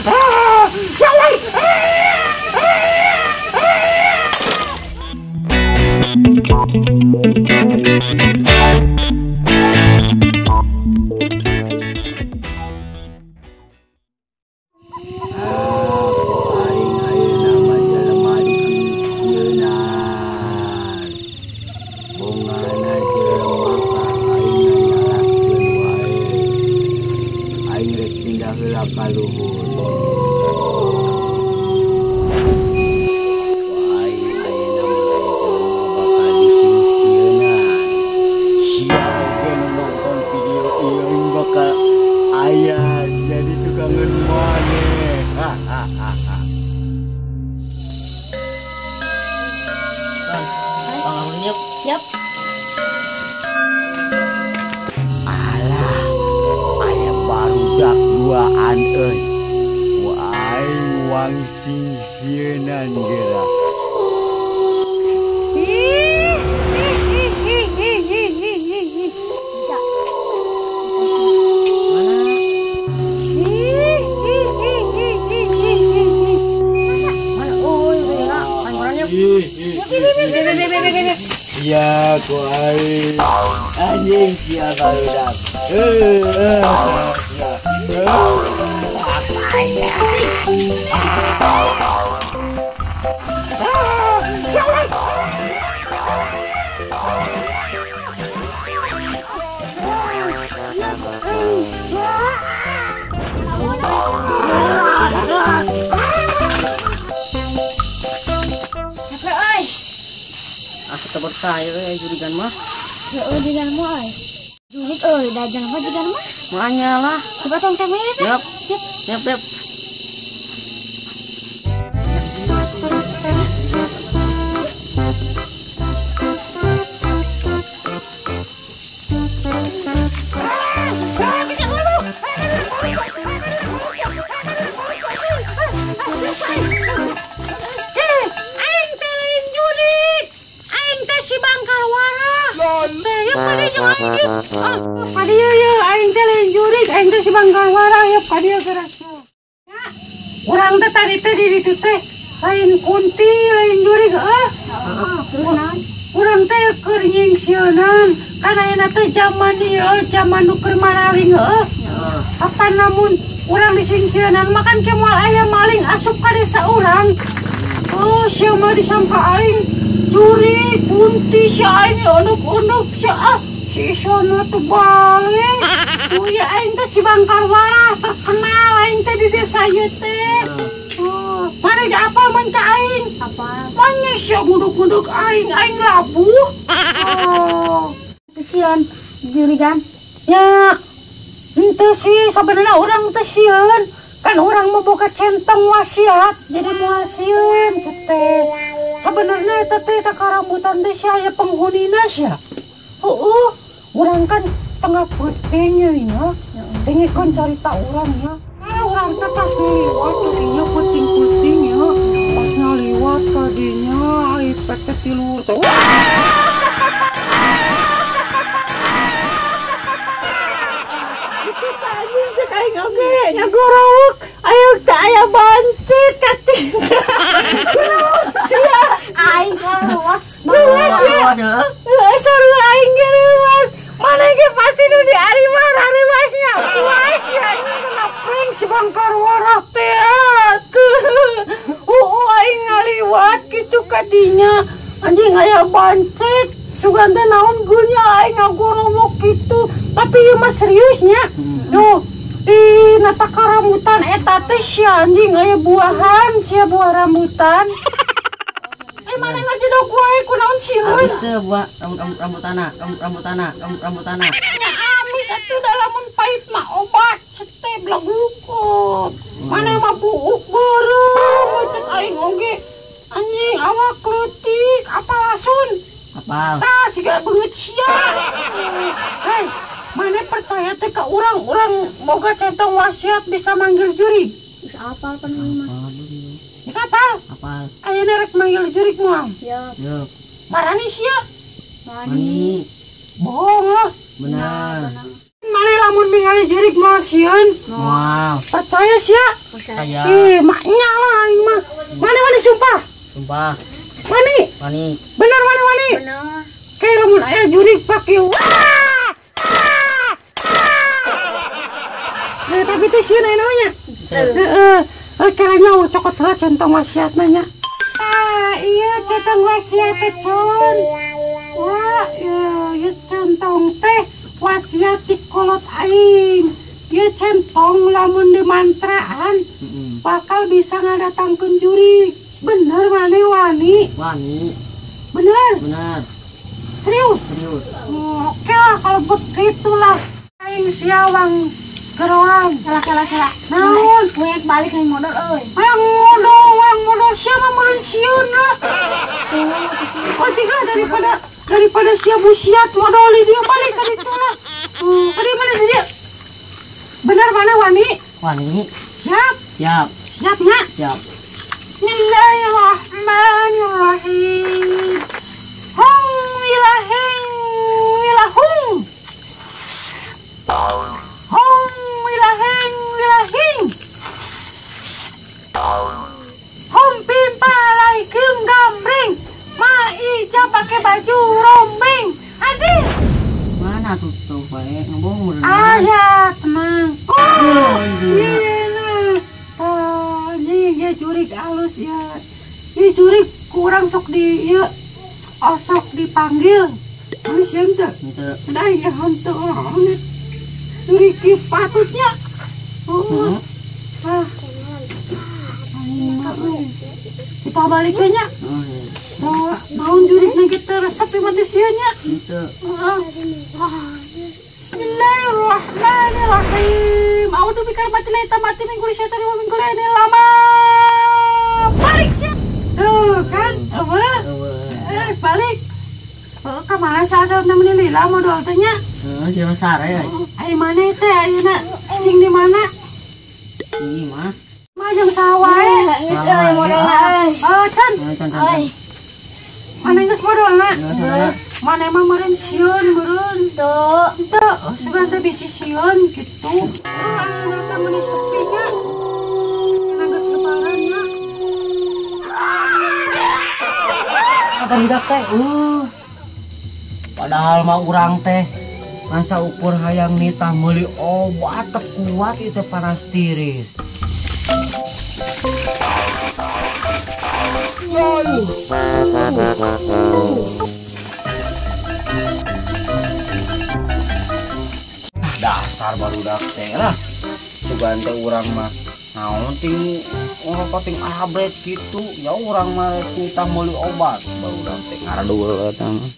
Ah, siawan. Yap. Alah, aya barudak duaan euy. Ku aing wang singsieunan geura. Ih, ih, ih, ih, ih, ih, ih, ih. Mana? Ih, ih, ih, ih, ih, ih, ih. Mana? Oh, iya, aing urang yuk. Ih, ih, ih. Ya, ku aing. Anjing sia barudak. Percaya euy jurigan mah. Heueuh jurigan mah euy. Jurig euy da jelema jurigan mah. Maanya lah. Coba tong teh we. Yap. Yap, yap. Urang teh tadi teh di ditu teh lain kunti lain jurig heuh. Terus naon? Urang teh keur nyingsieunan kan ayeuna teh jaman ieu jaman nu keur maraling heuh. Apa namun urang disingsieunan mah kan ke moal aya maling asup ka desa urang. Oh sia mah disangka aing jurig kunti sia aing unuk-unuk sia ah. Si Isono tuh balik. Oh ya aing teh si Bangkar Warah terkenal aing teh di desa ieu teh. Oh, mana ge apal mun ka aing? Apal. Mana sia gunduk-gunduk aing, aing labuh. Oh. Sieun jurigan. Ya. Henteu sih sabenerna urang teh sieun. Kan urang mah boga centong wasiat, jadi moal sieun teh. Sabenerna eta teh karambutan teh sia aya penghunina sia. Heeh. Urang kan tengah peuting ya, dengekeun carita urang ya. Urang teh pas ngaliwat tadinya peuting-peuting ya, pas ngaliwat tadinya ai pete tilu teh. Itu teh anjing cek aing oge nyagorowok, ayo teh aya bancit katinsa. Sia aing karuas. Ruas ya. Heeh, sarua aing ge ruas. Mana ge pasti nu di ari mah rareuasnya. Ruas ya anjing kena prank si Bangkar Warah teh atuh. Heueuh aing ngaliwat kitu kadinya. Anjing aya bancet. Sugan teh naon geunya aing ngagorowok kitu. Tapi ieu mah seriusnya. Duh, di nataka rambutan eta teh sia anjing aya buahan, sia buah rambutan. Mana ngajedog wae kunaon sieun? Amis teu buah rambutana, rambutana, rambutana. Nya amis atuh da lamun pahit mah obat sete blegukot. Mana mah buuk beureum cek aing oge. Anjing awak leutik apal asun. Apal. Tah siga beungeut sia. Hei, mana percaya teh ka urang, urang boga centong wasiat bisa manggil jurig. Geus apal pan mah. Bisa apal? Apal. Ayeuna rek manggil jurig moal. Yeup. Yeup. Marani sia. Mani. Bohong lah. Benar. Mana lamun ningali jurik moal sieun? Moal. Percaya sia? Percaya. Ih, maknya lah aing mah. Mana wani sumpah? Sumpah. Wani? Wani. Bener wani wani? Bener. Kayak lamun aya jurik pake wah. Nah, tapi teh sieun aya namanya. Heeh. Kayaknya cokot lah centong wasiatna nya. Ah, iya centong wasiat teh con. Wah, iya centong teh wasiat di kolot aing. Ieu centong lamun dimantraan bakal bisa ngadatangkeun jurik. Bener mane wani? Wani. Bener? Bener. Serius? Serius. Oke lah kalau begitulah. Aing siawang geroan. Kela. Naon? Gue balik yang modal euy. Hayang modal, hayang modal siapa meureun sieun lah. Oh jika daripada sia busiat modal di dia balik ka ditu lah. Ka dieu mana di dia? Bener mana wani? Wani. Siap? Siap. Siapnya? Siap. Bismillahirrahmanirrahim. Hong wilaheng wilahung. Hong wilaheng wilahing. Hom pimpa laikem gambreng. Ma ija pakai baju rombeng. Adik. Mana tuh tuh bae ngomong. Ah ya, tenang. Oh, iya nah. Oh, iya jurik halus ya. Ini jurik kurang sok di ieu osok dipanggil. Ini sieun teu? Henteu. Da ya henteu orang. Jurik ieu patutnya. Oh. Ah. Kita balik nya. Oh, naon jurik na kita resep mah teh sieun nya. Henteu. Bismillahirrahmanirrahim. A'udzu bikalimatil tammati min kulli syaitanin wa min kulli ainin lama. Balik sih. Tuh kan, apa? Balik. Oh, ka mana salah namanya lila modal teh nya? Heeh, jeung sare euy. Ai mana teh ayeuna? Cing di mana? Ini mah. Mah jeung saha wae. Geus euy modalna euy. Oh, Can. Euy. Mana geus modalna? Mana emang meureun sieun meureun teu. Teu, sugan teh bisi sieun kitu. Ayeuna teh meuni sepi nya. Ayeuna geus lebaran nya. Apa budak teh? Padahal mah urang teh masa ukur hayang nitah meuli obat teu kuat ieu teh panas tiris. Dasar barudak teh lah. Sugan teh urang mah naon ting urang ting abret kitu ya urang mah nitah meuli obat barudak teh ngaradul eta mah.